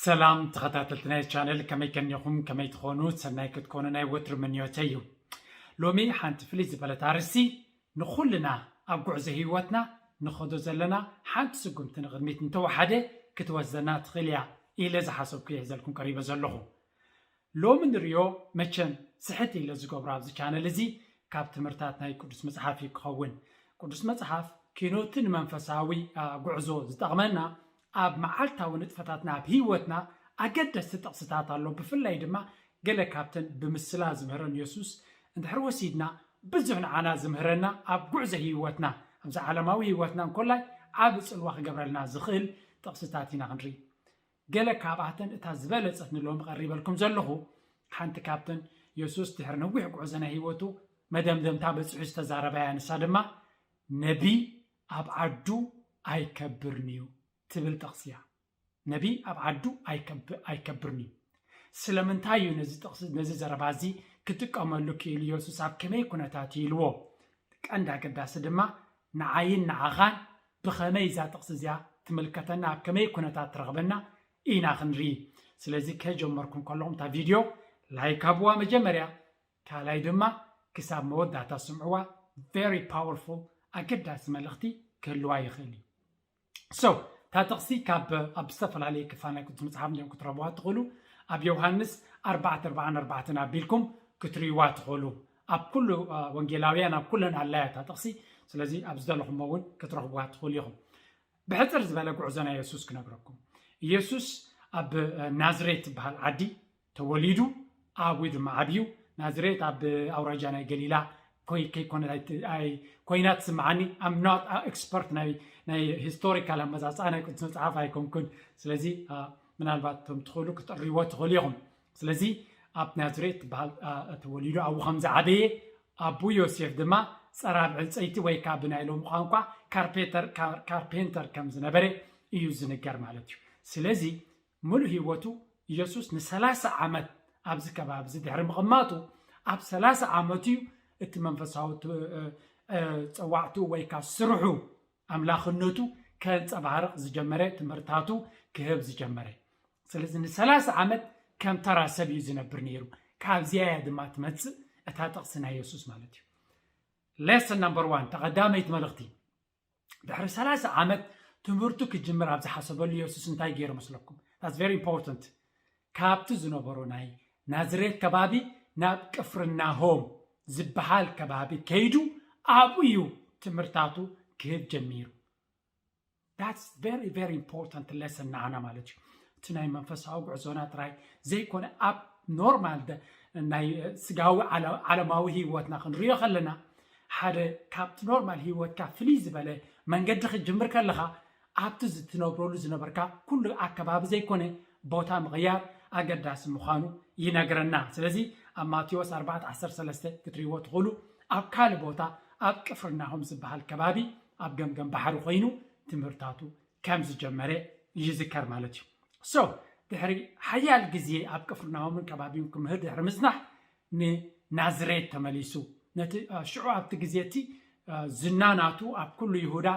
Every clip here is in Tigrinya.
ሰላም ተኸታተልቲ ናይ ቻነል፣ ከመይ ከኒኹም? ከመይ ትኾኑ? ሰናይ ክትኮኑ ናይ ወትሩ ምንዮተይ እዩ። ሎሚ ሓንቲ ፍልይ ዝበለት ኣርእስቲ ንኹልና ኣብ ጉዕዞ ህይወትና ንኸዶ ዘለና ሓንቲ ስጉምቲ ንቕድሚት እንተወሓደ ክትወስደና ትኽእል እያ ኢለ ዝሓሰብኩ እየ ሒዘልኩም ቀሪበ ዘለኹ። ሎሚ ንሪኦ መቸም ስሕት ኢለ ዝገብሮ ኣብዚ ቻነል እዚ ካብ ትምህርታት ናይ ቅዱስ መጽሓፍ እዩ ክኸውን። ቅዱስ መጽሓፍ ኪኖቲ ንመንፈሳዊ ጉዕዞ ዝጠቕመና ኣብ መዓልታዊ ንጥፈታትና ኣብ ህይወትና ኣገደስቲ ጥቕስታት ኣሎ። ብፍላይ ድማ ገለ ካብተን ብምስላ ዝምህረን የሱስ እንድሕር ወሲድና ብዙሕ ንዓና ዝምህረና ኣብ ጉዕዞ ህይወትና ኣብዚ ዓለማዊ ህይወትና እንኮላይ ዓብ ጽልዋ ክገብረልና ዝኽእል ጥቕስታት ኢና ክንርኢ። ገለ ካብኣተን እታ ዝበለጸት ንሎሚ ቀሪበልኩም ዘለኹ ሓንቲ ካብተን የሱስ ድሕሪ ነዊሕ ጉዕዞ ናይ ህይወቱ መደምደምታ በጺሑ ዝተዛረባያ ንሳ ድማ ነቢ ኣብ ዓዱ ኣይከብርን'ዩ ትብል ጥቕሲ እያ። ነቢ ኣብ ዓዱ ኣይከብ- ኣይከብርን'ዩ። ስለምንታይ እዩ ነዚ ጥቕሲ ነዚ ዘረባ እዚ ክጥቀመሉ ክኢሉ? የሱስ ኣብ ከመይ ኩነታት እዩ ኢልዎ? ቀንዲ ኣገዳሲ ድማ ንዓይን ንዓኻን ብኸመይ እዛ ጥቕሲ እዚኣ ትምልከተና ኣብ ከመይ ኩነታት ትረኽበና ኢና ክንርኢ። ስለዚ ከጀመርኩም ከለኹም እታ ቪድዮ ላይክ ሃብዋ መጀመርያ፣ ካልኣይ ድማ ክሳብ መወዳእታ ስምዕዋ። Very powerful ኣገዳሲ መልእኽቲ ክህልዋ ይኽእል እዩ። So እታ ጥቕሲ ካብ ኣብ ዝተፈላለየ ክፋል ናይ ቅዱስ መጽሓፍ እንዲም ክትረኽብዋ ትኽእሉ። ኣብ ዮሃንስ ኣርባዕተ ኣርባዓን ኣርባዕተን ኣቢልኩም ክትርእይዋ ትኽእሉ። ኣብ ኩሉ ወንጌላውያን ኣብ ኩለን ኣላያ እታ ጥቕሲ። ስለዚ ኣብ ዝደለኹሞ እውን ክትረኽብዋ ትኽእሉ ኢኹም። ብሕፅር ዝበለ ጉዕዞ ናይ የሱስ ክነግረኩም። ኢየሱስ ኣብ ናዝሬት ትበሃል ዓዲ ተወሊዱ ኣብኡ ድማ ዓብዩ። ናዝሬት ኣብ ኣውራጃ ናይ ገሊላ ኮይና ትስምዓኒ። I'm not expert ናይ historical ኣመፃፅኣ ናይ ቅዱስ መፅሓፍ ኣይኮንኩን። ስለዚ ምናልባት እቶም ትኽእሉ ክትዕርይዎ ትኽእሉ ኢኹም። ስለዚ ኣብ ናዝሬት ትበሃል ተወሊዱ ኣብኡ ከም ዝዓበየ ኣቡ ዮሴፍ ድማ ፀራብ ዕንፀይቲ ወይ ከዓ ብናይ ሎሚ ቋንቋ ካርፔንተር ከም ዝነበረ እዩ ዝንገር ማለት እዩ። ስለዚ ሙሉእ ህይወቱ ኢየሱስ ንሰላሳ ዓመት ኣብዚ ከባቢ እዚ ድሕሪ ምቕማጡ ኣብ ሰላሳ ዓመቱ እዩ እቲ መንፈሳዊ ጸዋዕቱ ወይ ከዓ ስርሑ ኣምላኽነቱ ከንፀባርቕ ዝጀመረ፣ ትምህርታቱ ክህብ ዝጀመረ። ስለዚ ንሰላሳ ዓመት ከም ተራ ሰብ እዩ ዝነብር ነይሩ። ካብዚኣ እያ ድማ ትመፅእ እታ ጥቕሲ ናይ የሱስ ማለት እዩ። Lesson number one፣ ተቐዳመይቲ መልእኽቲ። ድሕሪ ሰላሳ ዓመት ትምህርቱ ክጅምር ኣብ ዝሓሰበሉ የሱስ እንታይ ገይሩ መስለኩም? That's very important። ካብቲ ዝነበሮ ናይ ናዝሬት ከባቢ ናብ ቅፍርናሆም ዝበሃል ከባቢ ከይዱ ኣብኡ እዩ ትምህርታቱ ክህብ ጀሚሩ። That's very very important lesson ንዓና ማለት እዩ። እቲ ናይ መንፈሳዊ ጉዕዞና ጥራይ ዘይኮነ ኣብ ኖርማል ናይ ስጋዊ ዓለማዊ ህይወትና ክንሪኦ ከለና ሓደ ካብቲ ኖርማል ህይወትካ ፍልይ ዝበለ መንገዲ ክትጅምር ከለኻ ኣብቲ ዝትነብረሉ ዝነበርካ ኩሉ ኣከባቢ ዘይኮነ ቦታ ምቕያር ኣገዳሲ ምዃኑ ይነግረና። ስለዚ ኣብ ማቴዎስ ኣርባዕተ ዓሰርተ ሰለስተ ክትሪእዎ ትኽእሉ። ኣብ ካልእ ቦታ ኣብ ቅፍርናሆም ዝበሃል ከባቢ ኣብ ገምገም ባሕሪ ኮይኑ ትምህርታቱ ከም ዝጀመረ ይዝከር ማለት እዩ። So ድሕሪ ሓያል ግዜ ኣብ ቅፍርናሆምን ከባቢውን ክምህር ድሕሪ ምጽናሕ ንናዝሬት ተመሊሱ። ነቲ ሽዑ ኣብቲ ግዜ እቲ ዝና ናቱ ኣብ ኩሉ ይሁዳ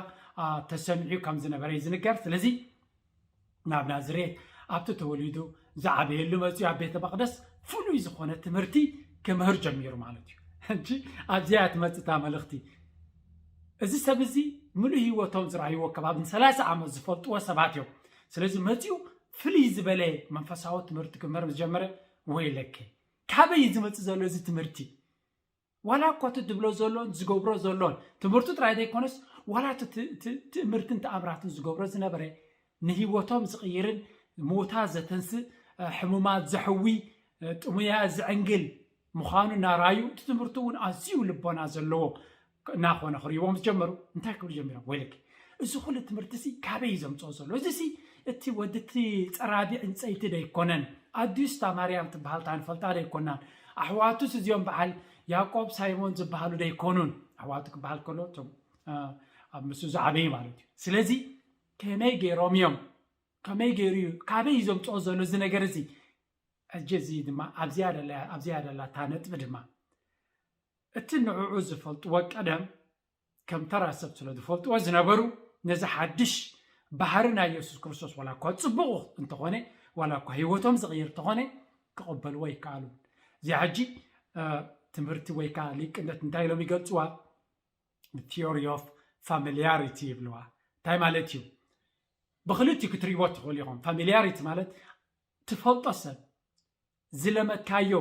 ተሰሚዑ ከም ዝነበረ እዩ ዝንገር። ስለዚ ናብ ናዝሬት ኣብቲ ተወሊዱ ዝዓበየሉ መፅኡ ኣብ ቤተ መቕደስ ፍሉይ ዝኾነ ትምህርቲ ክምህር ጀሚሩ ማለት እዩ። ሕጂ ኣብዚኣ ትመፅእ እታ መልእኽቲ። እዚ ሰብ እዚ ምሉእ ህይወቶም ዝረኣይዎ ከባቢ ንሰላሳ ዓመት ዝፈልጥዎ ሰባት እዮም። ስለዚ መፅኡ ፍልይ ዝበለ መንፈሳዊ ትምህርቲ ክምህር ምስ ጀመረ ወይለከ ካበይ እዩ ዝመፅእ ዘሎ እዚ ትምህርቲ? ዋላ እኳ እቲ ዝብሎ ዘሎን ዝገብሮ ዘሎን ትምህርቱ ጥራይ ዘይኮነስ ዋላ እቲ ትእምርትን ተኣምራትን ዝገብሮ ዝነበረ ንህይወቶም ዝቕይርን ምዉታት ዘተንስእ ሕሙማት ዘሕዊ ጥሙያ ዘዕንግል ምዃኑ እናረኣዩ እቲ ትምህርቱ እውን ኣዝዩ ልቦና ዘለዎ እናኾነ ክርእይዎም ዝጀመሩ እንታይ ክብሉ ጀሚሮም? ወይለኪ እዚ ኩሉ ትምህርቲ ሲ ካበይ እዩ ዘምፅኦ ዘሎ? እዚ ሲ እቲ ወዲ እቲ ፀራቢ ዕንፀይቲ ዶ ኣይኮነን? ኣዲስ እታ ማርያም ትበሃል እታ ንፈልጣ ዶ ኣይኮናን? ኣሕዋቱስ እዚኦም በዓል ያዕቆብ ሳይሞን ዝበሃሉ ዶ ኣይኮኑን? ኣሕዋቱ ክበሃል ከሎ እቶም ኣብ ምስኡ ዝዓበዩ ማለት እዩ። ስለዚ ከመይ ገይሮም እዮም? ከመይ ገይሩ እዩ? ካበይ እዩ ዘምፅኦ ዘሎ እዚ ነገር እዚ? ሕጂ እዚ ድማ ኣብዚኣ ደላ ኣብዚኣ ደላ እታ ነጥቢ ድማ እቲ ንዕዑ ዝፈልጥዎ ቀደም ከም ተራ ሰብ ስለ ዝፈልጥዎ ዝነበሩ ነዚ ሓድሽ ባህሪ ናይ የሱስ ክርስቶስ ዋላ እኳ ፅቡቕ እንተኾነ ዋላ እኳ ህይወቶም ዝቕይር ተኾነ ክቕበልዎ ይከኣሉ። እዚኣ ሕጂ ትምህርቲ ወይ ከዓ ሊቅነት እንታይ ኢሎም ይገልፅዋ? Theory of familiarity ይብልዋ። እንታይ ማለት እዩ? ብክልቲኡ ክትሪእዎ ትኽእሉ ኢኹም። Familiarity ማለት ትፈልጦ ሰብ ዝለመድካዮ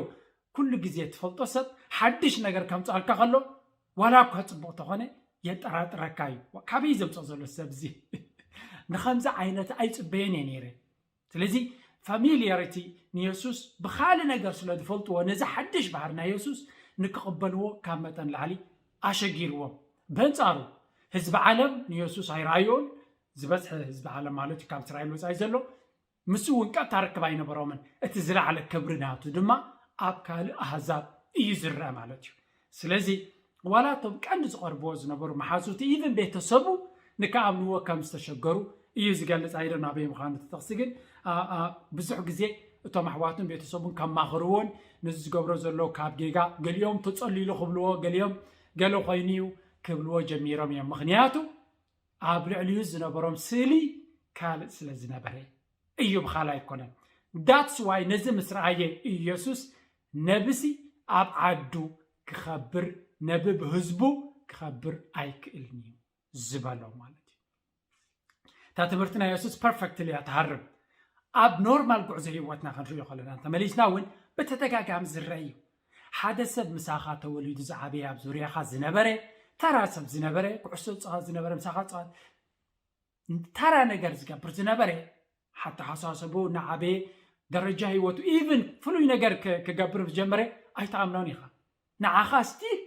ኩሉ ግዜ ትፈልጦ ሰብ ሓድሽ ነገር ከምፅኣልካ ከሎ ዋላ እኳ ፅቡቕ ተኾነ የጠራጥረካ እዩ። ካበይ ዘምፅኦ ዘሎ ሰብ እዚ ንከምዚ ዓይነት ኣይፅበየን እየ ነይረ። ስለዚ familiarity ንየሱስ ብካልእ ነገር ስለ ዝፈልጥዎ ነዚ ሓድሽ ባህሪ ናይ የሱስ ንክቕበልዎ ካብ መጠን ላዕሊ ኣሸጊርዎም። በንፃሩ ህዝቢ ዓለም ንየሱስ ኣይረኣዮን። ዝበዝሐ ህዝቢ ዓለም ማለት እዩ ካብ እስራኤል ወፃኢ ዘሎ ምስ እውን ቀጥታ ርክብ ኣይነበሮምን። እቲ ዝለዓለ ክብሪ ናቱ ድማ ኣብ ካልእ ኣህዛብ እዩ ዝረአ ማለት እዩ። ስለዚ ዋላ እቶም ቀንዲ ዝቐርብዎ ዝነበሩ መሓዙቲ ኢቨን ቤተሰቡ ንክኣምንዎ ከም ዝተሸገሩ እዩ ዝገልፅ። ኣይደ ናበይ ምዃኑ እቲ ጥቕሲ ግን ብዙሕ ግዜ እቶም ኣሕዋትን ቤተሰቡን ከማኽርዎን ነዚ ዝገብሮ ዘሎ ካብ ጌጋ ገሊኦም ተጸልዩ ክብልዎ ገሊኦም ገለ ኮይኑ እዩ ክብልዎ ጀሚሮም እዮም። ምክንያቱ ኣብ ልዕሊኡ ዝነበሮም ስእሊ ካልእ ስለ ዝነበረ እዩ፣ ብኻል ኣይኮነን። That's why ነዚ ምስ ረኣየ ኢየሱስ ነብሲ ኣብ ዓዱ ክኸብር ነቢ ብህዝቡ ክኸብር ኣይክእልን እዩ ዝበሎ ማለት እዩ። እታ ትምህርቲ ናይ የሱስ perfectly እያ ትሃርም። ኣብ ኖርማል ጉዕዞ ህይወትና ክንሪኦ ከለና ተመሊስና እውን ብተደጋጋሚ ዝረአ እዩ። ሓደ ሰብ ምሳኻ ተወሊዱ ዝዓበየ ኣብ ዙርያኻ ዝነበረ ተራ ሰብ ዝነበረ ኩዕሶ ዝፃወት ዝነበረ ምሳኻ ዝፃወት ተራ ነገር ዝገብር ዝነበረ ሓተሓሳሰቡ እናዓበየ ደረጃ ህይወቱ ኢቭን ፍሉይ ነገር ክገብር ምስ ጀመረ ኣይትኣምኖን ኢኻ። ንዓኻ ስቲል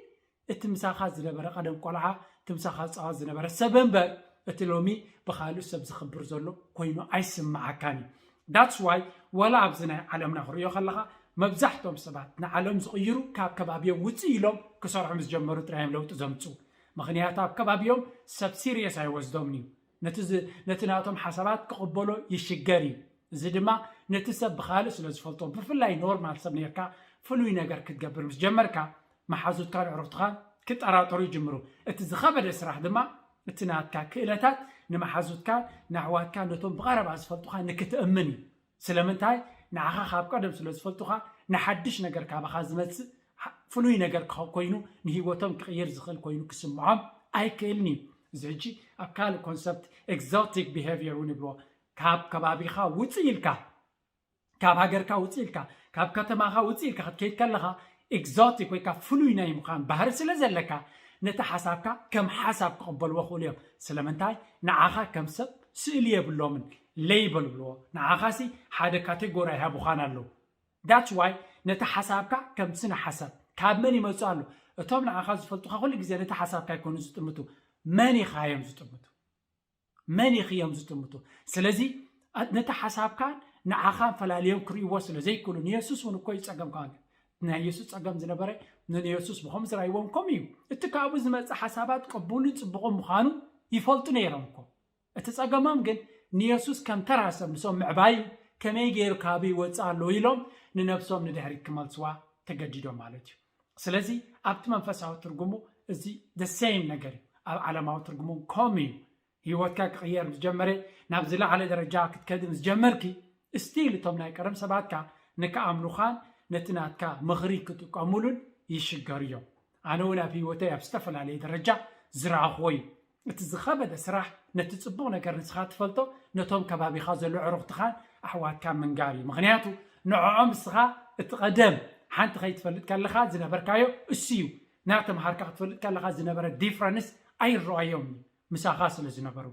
እቲ ምሳኻ ዝነበረ ቀደም ቆልዓ እቲ ምሳኻ ዝፃወት ዝነበረ ሰብ እምበር እቲ ሎሚ ብካልእ ሰብ ዝኽብር ዘሎ ኮይኑ ኣይስምዓካን እዩ። That's why ዋላ ኣብዚ ናይ ዓለምና ክሪኦ ከለኻ መብዛሕትኦም ሰባት ንዓለም ዝቕይሩ ካብ ከባቢኦም ውፅእ ኢሎም ክሰርሑ ምስ ጀመሩ ጥራዮም ለውጢ ዘምፅኡ። ምክንያቱ ኣብ ከባቢኦም ሰብ ሲሪየስ ኣይወስዶምን እዩ። ነቲ ናቶም ሓሳባት ክቕበሎ ይሽገር እዩ። እዚ ድማ ነቲ ሰብ ብኻልእ ስለ ዝፈልጦ ብፍላይ ኖርማል ሰብ ነርካ ፍሉይ ነገር ክትገብር ምስ ጀመርካ መሓዙትካን ኣዕሩኽትኻን ክጠራጠሩ ይጅምሩ። እቲ ዝኸበደ ስራሕ ድማ እቲ ናትካ ክእለታት ንመሓዙትካ ንኣሕዋትካ ነቶም ብቐረባ ዝፈልጡኻ ንክትእምን እዩ። ስለምንታይ ንዓኻ ካብ ቀደም ስለ ዝፈልጡኻ ንሓድሽ ነገር ካባኻ ዝመፅእ ፍሉይ ነገር ኮይኑ ንህይወቶም ክቕይር ዝኽእል ኮይኑ ክስምዖም ኣይክእልን እዩ። እዚ ሕጂ ኣብ ካልእ ኮንሰፕት exotic behavior እውን ይብልዎ። ካብ ከባቢኻ ውፅእ ኢልካ ካብ ሃገርካ ውፅእ ኢልካ ካብ ከተማኻ ውፅእ ኢልካ ክትከይድ ከለኻ ኤግዞቲክ ወይ ከዓ ፍሉይ ናይ ምዃን ባህሪ ስለ ዘለካ ነቲ ሓሳብካ ከም ሓሳብ ክቕበልዎ ክእሉ እዮም። ስለምንታይ ንዓኻ ከም ሰብ ስእሊ የብሎምን። ሌይበል ብልዎ ንዓኻሲ ሓደ ካቴጎሪ ኣይሃቡኻን ኣለዉ። That's why ነቲ ሓሳብካ ከም ስነ ሓሳብ ካብ መን ይመፁ ኣሎ? እቶም ንዓኻ ዝፈልጡኻ ኩሉ ግዜ ነቲ ሓሳብካ ይኮኑ ዝጥምቱ፣ መን ኢኻ እዮም ዝጥምቱ? መን ኢኺ እዮም ዝጥምቱ? ስለዚ ነቲ ሓሳብካን ንዓኻን ፈላልዮም ክርእይዎ ስለ ዘይክእሉ ንየሱስ እውን እኮ ይፀገም ከ ናይ የሱስ ፀገም ዝነበረ ንየሱስ ብኸም ዝራይዎም ከም እዩ። እቲ ካብኡ ዝመፅእ ሓሳባት ቅቡልን ፅቡቕን ምዃኑ ይፈልጡ ነይሮም እኮ። እቲ ጸገሞም ግን ንየሱስ ከም ተራ ሰብ ምሶም ምዕባዩ ከመይ ገይሩ ካበይ ይወፅእ ኣሎ ኢሎም ንነብሶም ንድሕሪት ክመልስዋ ተገዲዶም ማለት እዩ። ስለዚ ኣብቲ መንፈሳዊ ትርጉሙ እዚ the same ነገር እዩ። ኣብ ዓለማዊ ትርጉሙ ከምኡ እዩ። ህይወትካ ክቕየር ምስ ጀመረ ናብ ዝለዓለ ደረጃ ክትከዲ ምስ ጀመርኪ ስቲል እቶም ናይ ቀደም ሰባትካ ንክኣምኑኻን ነቲ ናትካ ምኽሪ ክጥቀሙሉን ይሽገሩ እዮም። ኣነ እውን ኣብ ህይወተይ ኣብ ዝተፈላለየ ደረጃ ዝረኣኽዎ እዩ። እቲ ዝኸበደ ስራሕ ነቲ ጽቡቕ ነገር ንስኻ ትፈልጦ ነቶም ከባቢኻ ዘሎ ዕሩኽትኻን ኣሕዋትካ ምንጋር እዩ። ምኽንያቱ ንዕኦም ንስኻ እቲ ቀደም ሓንቲ ከይትፈልጥ ከለኻ ዝነበርካዮ እሱ እዩ። ናተምሃርካ ክትፈልጥ ከለኻ ዝነበረ ዲፍረንስ ኣይረኣዮም እዩ ምሳኻ ስለ ዝነበሩ።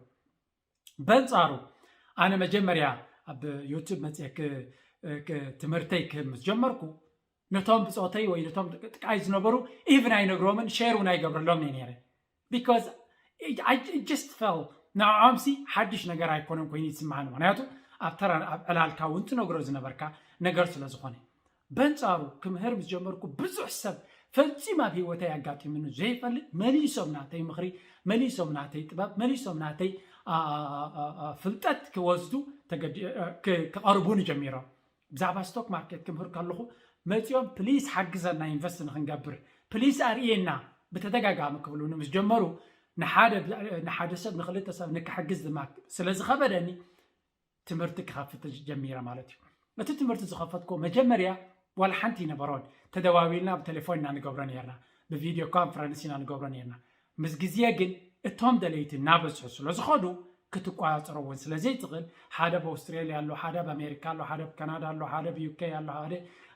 በንጻሩ ኣነ መጀመርያ ኣብ ዩቱብ መጽየ ትምህርተይ ክህብ ምስ ጀመርኩ ነቶም ብጾተይ ወይ ነቶም ጥቃይ ዝነበሩ ኢቭን ኣይነግሮምን ሼር እውን ኣይገብረሎም እየ ነይረ። Because just felt ንዕኦምሲ ሓድሽ ነገር ኣይኮነን ኮይኑ ይስማዓኒ። ምክንያቱ ኣብ ተራ ኣብ ዕላልካ እውን ትነግሮ ዝነበርካ ነገር ስለ ዝኾነ በንጻሩ ክምህር ምስ ጀመርኩ ብዙሕ ሰብ ፈጺም ኣብ ህይወተይ ኣጋጢሙኒ ዘይፈልጥ መሊሶም ናተይ ምኽሪ መሊሶም ናተይ ጥበብ መሊሶም ናተይ ፍልጠት ክወስዱ ክቐርቡኒ ጀሚሮም። ብዛዕባ ስቶክ ማርኬት ክምህር ከለኹ መፂኦም ፕሊስ ሓግዘና ኢንቨስት ንክንገብር ፕሊስ ኣርእየና ብተደጋጋሚ ክብሉኒ ምስ ጀመሩ ንሓደ ሰብ ንክልተ ሰብ ንክሕግዝ ድማ ስለ ዝኸበደኒ ትምህርቲ ክኸፍት ጀሚረ ማለት እዩ። ነቲ ትምህርቲ ዝኸፈትኩ መጀመርያ ዋላ ሓንቲ ይነበሮን። ተደዋዊልና ብቴሌፎን ኢና ንገብሮ ነርና፣ ብቪድዮ ኮንፈረንስ ኢና ንገብሮ ነርና። ምስ ግዜ ግን እቶም ደለይቲ እናበዝሑ ስለ ዝኸዱ ክትቆፃፀሮ እውን ስለ ዘይትኽእል፣ ሓደ ኣብ ኣውስትራልያ ኣሎ፣ ሓደ ኣብ ኣሜሪካ ኣሎ፣ ሓደ ኣብ ካናዳ ኣሎ፣ ሓደ ኣብ ዩኬ ኣሎ፣ ሓደ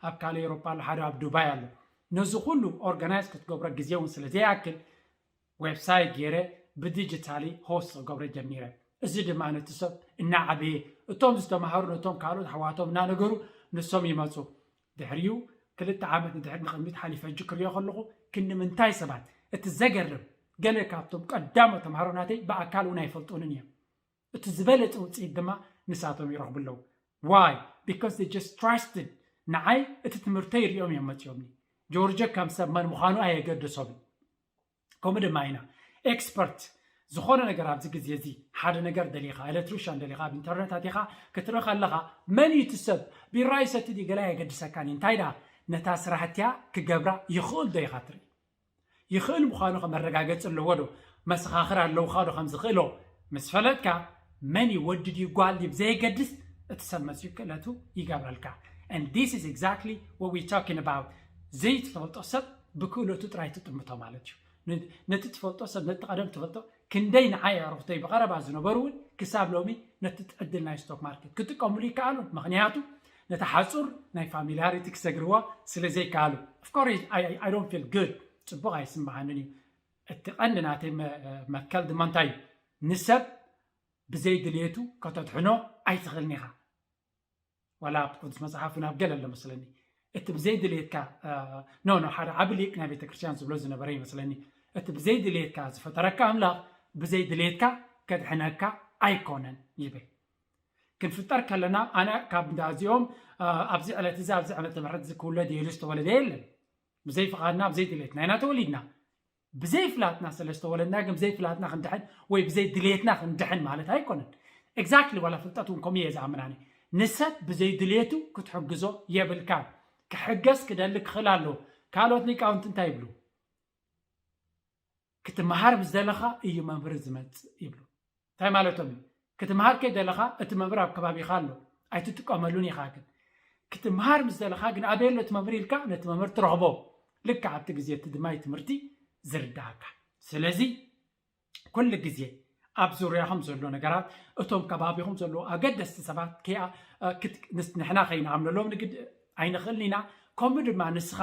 ኣብ ካልእ ኤውሮጳ ኣሎ፣ ሓደ ኣብ ዱባይ ኣሎ። ነዚ ኩሉ ኦርጋናይዝ ክትገብሮ ግዜ እውን ስለ ዘይኣክል ዌብሳይት ገይረ ብዲጂታሊ ሆስት ክገብረ ጀሚረ። እዚ ድማ ነቲ ሰብ እናዓበየ እቶም ዝተማሃሩ ነቶም ካልኦት ኣሕዋቶም እናነገሩ ንሶም ይመፁ። ድሕሪኡ ክልተ ዓመት ንድሕር ንቕድሚት ሓሊፈ ሕጂ ክሪኦ ከለኹ ክንዲ ምንታይ ሰባት እቲ ዘገርም ገለ ካብቶም ቀዳሞት ተምሃሮ ናተይ ብኣካል እውን ኣይፈልጡንን እዮም። እቲ ዝበለፀ ውፅኢት ድማ ንሳቶም ይረኽቡ ኣለዉ። Why? Because they just trusted ንዓይ እቲ ትምህርተይ ይሪኦም እዮም መፂኦምኒ። ጆርጆ ከም ሰብ መን ምዃኑ ኣየገደሶምን። ከምኡ ድማ ኢና ኤክስፐርት ዝኾነ ነገር ኣብዚ ግዜ እዚ ሓደ ነገር ደሊኻ ኤሌክትሪሻን ደሊኻ ኣብ ኢንተርነት ኣቲኻ ክትርኢ ከለኻ መን እዩ እቲ ሰብ ቢራ ይሰቲ ድዩ ገለ ኣየገድሰካን እዩ። እንታይ ደኣ ነታ ስራሕቲያ ክገብራ ይኽእል ዶ ኢኻ ትርኢ። ይኽእል ምዃኑ ከመረጋገፂ ኣለዎ ዶ መሰኻኽር ኣለውኻ ዶ ከም ዝኽእሎ ምስ ፈለጥካ መን እዩ ወዲ ድዩ ጓል ድዩ ብዘየገድስ እቲ ሰብ መፅኡ ክእለቱ ይገብረልካ። And this is exactly what we talking about። ዘይትፈልጦ ሰብ ብክእለቱ ጥራይ ትጥምቶ ማለት እዩ። ነቲ ትፈልጦ ሰብ ነቲ ቀደም ትፈልጦ ክንደይ ንዓይ ኣዕሩኽተይ ብቐረባ ዝነበሩ እውን ክሳብ ሎሚ ነቲ ዕድል ናይ ስቶክ ማርኬት ክጥቀምሉ ይከኣሉ። ምኽንያቱ ነቲ ሓፁር ናይ ፋሚሊያሪቲ ክሰግርዎ ስለ ዘይከኣሉ። Of course I don't feel good፣ ፅቡቕ ኣይስምዓንን እዩ። እቲ ቀንዲ ናተይ መትከል ድማ እንታይ እዩ? ንሰብ ብዘይ ድልየቱ ከተድሕኖ ኣይትኽእልን ኢኻ። ዋላ ኣብ ቅዱስ መጽሓፍ ናብ ገለ ኣሎ መስለኒ እቲ ብዘይ ድልየትካ ኖ ኖ ሓደ ዓቢ ሊቅ ናይ ቤተክርስትያን ዝብሎ ዝነበረ ይመስለኒ። እቲ ብዘይ ድልየትካ ዝፈጠረካ ኣምላኽ ብዘይ ድልየትካ ከድሕነካ ኣይኮነን ይብል። ክንፍጠር ከለና ኣነ ካብ እንዳዚኦም ኣብዚ ዕለት እዚ ኣብዚ ዓመተ ምሕረት እዚ ክውለድ የሉ ዝተወለደ የለን። ብዘይ ፍቓድና ብዘይ ድልየትና ኢና ተወሊድና። ብዘይ ፍላጥና ስለ ዝተወለድና ግን ብዘይ ፍላጥና ክንድሕን ወይ ብዘይ ድልየትና ክንድሕን ማለት ኣይኮነን። Exactly ዋላ ፍልጠት እውን ከምኡ እየ ዝኣምን ኣነ። ንሰብ ብዘይ ድልየቱ ክትሕግዞ የብልካን። ክሕገዝ ክደሊ ክኽእል ኣለዎ። ካልኦት ሊቃውንቲ እንታይ ይብሉ? ክትመሃር ምስ ደለኻ እዩ መምህር ዝመጽእ ይብሉ። እንታይ ማለቶም እዩ? ክትመሃር ከይደለኻ እቲ መምህር ኣብ ከባቢኻ ኣሎ ኣይትጥቀመሉን ኢኻ። ግን ክትመሃር ምስ ደለኻ ግን ኣበይ ኣሎ እቲ መምህር ኢልካ ነቲ መምህር ትረኽቦ። ልክዕ ኣብቲ ግዜ እቲ ድማ እዩ ትምህርቲ ዝርዳእካ። ስለዚ ኩሉ ግዜ ኣብ ዙርያኹም ዘሎ ነገራት እቶም ከባቢኹም ዘለዉ ኣገደስቲ ሰባት ንሕና ከይንኣምነሎም ንግድ ኣይንኽእልን ኢና። ከምኡ ድማ ንስኻ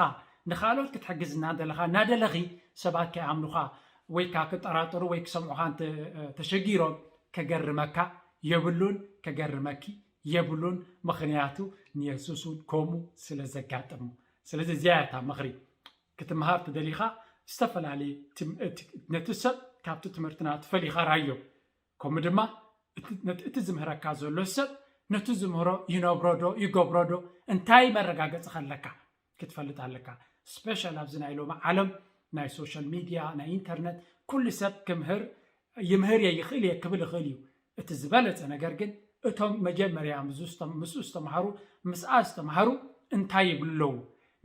ንኻልኦት ክትሕግዝ እናደለኻ እናደለኺ ሰባት ከይኣምኑኻ ወይ ከዓ ክጠራጠሩ ወይ ክሰምዑኻ እንተ ተሸጊሮም ከገርመካ የብሉን፣ ከገርመኪ የብሉን። ምኽንያቱ ንየሱስ እውን ከምኡ ስለ ዘጋጠሙ። ስለዚ እዚኣ እያ እታ ምኽሪ። ክትምሃር ትደሊኻ ዝተፈላለየ ነቲ ሰብ ካብቲ ትምህርትና ትፈሊኻ ራዮ። ከምኡ ድማ እቲ ዝምህረካ ዘሎ ሰብ ነቲ ዝምህሮ ይነብሮ ዶ ይገብሮ ዶ እንታይ መረጋገፂ ከለካ ክትፈልጥ ኣለካ። ስፔሻል ኣብዚ ናይ ሎሚ ዓለም ናይ ሶሻል ሚድያ ናይ ኢንተርነት ኩሉ ሰብ ክምህር ይምህር እየ ይኽእል እየ ክብል ይኽእል እዩ። እቲ ዝበለፀ ነገር ግን እቶም መጀመርያ ምስኡ ዝተምሃሩ ምስኣ ዝተምሃሩ እንታይ ይብሉ ኣለዉ?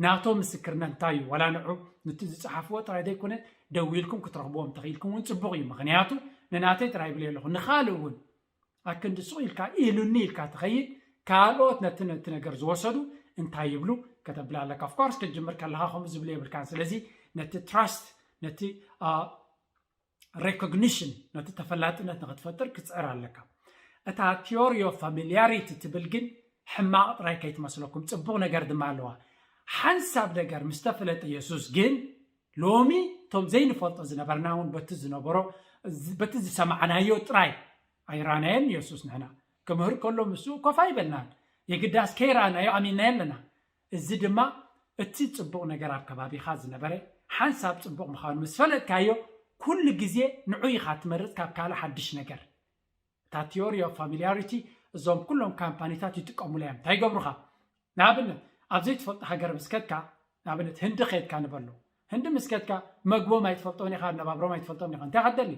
ናቶም ምስክርነት እንታይ እዩ? ዋላ ንዑ ንቲ ዝፀሓፍዎ ጥራይ ዘይኮነ ደዊልኩም ክትረኽብዎም እንተኽኢልኩም እውን ፅቡቕ እዩ። ምኽንያቱ ንናተይ ጥራይ ይብል የለኹ ንኻልእ እውን ኣክንዲ ሱቕ ኢልካ ኢሉኒ ኢልካ ትኸይድ ካልኦት ነቲ ነቲ ነገር ዝወሰዱ እንታይ ይብሉ ከተብል ኣለካ። ኦፍኮርስ ክትጅምር ከለኻ ከምኡ ዝብሉ የብልካን። ስለዚ ነቲ ትራስት ነቲ ሬኮግኒሽን ነቲ ተፈላጥነት ንክትፈጥር ክትፅዕር ኣለካ። እታ ቲዮሪ ኦፍ ፋሚሊያሪቲ ትብል ግን ሕማቕ ጥራይ ከይትመስለኩም ፅቡቕ ነገር ድማ ኣለዋ። ሓንሳብ ነገር ምስ ተፈለጠ የሱስ ግን ሎሚ እቶም ዘይንፈልጦ ዝነበርና እውን በቲ ዝነበሮ በቲ ዝሰማዕናዮ ጥራይ ኣይራናየን። የሱስ ንሕና ክምህር ከሎ ምስኡ ኮፍ ኣይበልናን። የግዳስ ከይረኣናዮ ኣሚንናዮ ኣለና። እዚ ድማ እቲ ፅቡቕ ነገር ኣብ ከባቢኻ ዝነበረ ሓንሳብ ፅቡቕ ምዃኑ ምስ ፈለጥካዮ ኩሉ ግዜ ንዑ ኢኻ ትመርፅ ካብ ካልእ ሓድሽ ነገር። እታ ቲዮሪ ኦፍ ፋሚሊያሪቲ እዞም ኩሎም ካምፓኒታት ይጥቀሙላ እዮም። እንታይ ይገብሩኻ? ንኣብነት ኣብ ዘይትፈልጦ ሃገር ምስ ከድካ ንኣብነት ህንዲ ከድካ ንበሎ። ህንዲ ምስ ከድካ መግቦም ኣይትፈልጦን ኢኻ፣ ኣነባብሮም ኣይትፈልጦም ኢኻ። እንታይ ከደሊ?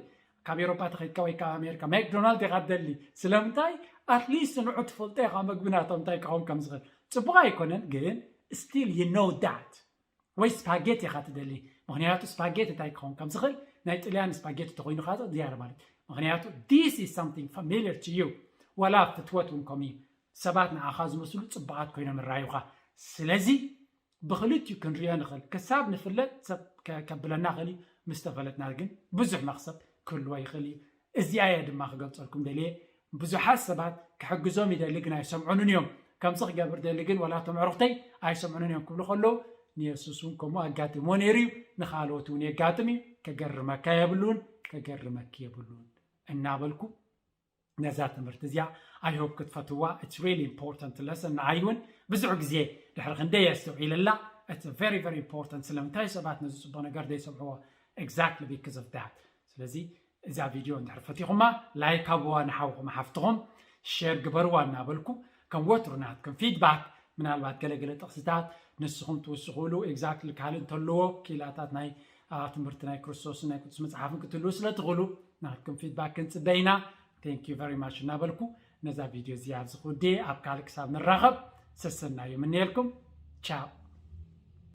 ካብ ኤሮፓ ተኸድካ ወይ ካብ ኣሜሪካ ማክዶናልድ ኢኻ ደሊ። ስለምንታይ? ኣትሊስት ንዑ ትፈልጦ ኢኻ መግቢ ናቶም እንታይ ክኸውን ከም ዝኽእል። ፅቡቕ ኣይኮነን ግን still you know that። ወይ ስፓጌቲ ኢኻ ትደሊ። ምኽንያቱ ስፓጌቲ እንታይ ክኸውን ከም ዝኽእል ናይ ጥልያን ስፓጌቲ ተኮይኑ ካ ዝያዳ ማለት ምኽንያቱ this is something familiar to you። ዋላ ፍትወት እውን ከምኡ እዩ። ሰባት ንዓኻ ዝመስሉ ጽቡቓት ኮይኖም ይረኣዩኻ። ስለዚ ብኽልቲኡ ክንሪኦ ንኽእል። ክሳብ ንፍለጥ ሰብ ከ- ከብለና ኽእል እዩ። ምስ ተፈለጥና ግን ብዙሕ መኽሰብ ክህልዎ ይኽእል እዩ። እዚኣ እየ ድማ ክገልጸልኩም ደልየ። ብዙሓት ሰባት ክሕግዞም ይደሊ ግን ኣይሰምዑንን እዮም። ከምዚ ክገብር ደሊ ግን ዋላ እቶም ኣዕሩኽተይ ኣይሰምዑንን እዮም ክብሉ ከለዉ ንየሱስ እውን ከምኡ ኣጋጢምዎ ነይሩ እዩ። ንኻልኦት እውን የጋጥም እዩ። ከገርመካ የብሉን፣ ከገርመኪ የብሉን እናበልኩ ነዛ ትምህርቲ እዚኣ I hope ክትፈትዋ። It's really important lesson ንዓይ እውን ብዙሕ ግዜ ድሕሪ ክንደይ የስተውዒለላ። It's very very important። ስለምንታይ ሰባት ነዚ ፅቡቅ ነገር ዘይሰምዕዎ? Exactly because of that። ስለዚ እዛ ቪድዮ እንድሕር ፈቲኹማ ላይክ ሃብዋ ንሓውኹም ሓፍትኹም፣ ሼር ግበርዋ እናበልኩ ከም ወትሩ ናትኩም ፊድባክ ምናልባት ገለገለ ጥቕስታት ንስኹም ትውስኹሉ exactly ካልእ እንተለዎ ክኢላታት ናይ ትምህርቲ ናይ ክርስቶስን ናይ ቅዱስ መፅሓፍን ክትህልዉ ስለ ትኽእሉ ናትኩም ፊድባክ ክንፅበ ኢና። Thank you very much እናበልኩ ነዛ ቪድዮ እዚኣ ኣብዚ ክውድእ። ኣብ ካልእ ክሳብ ንራኸብ ሰሰናዩ ምንየልኩም። ቻው።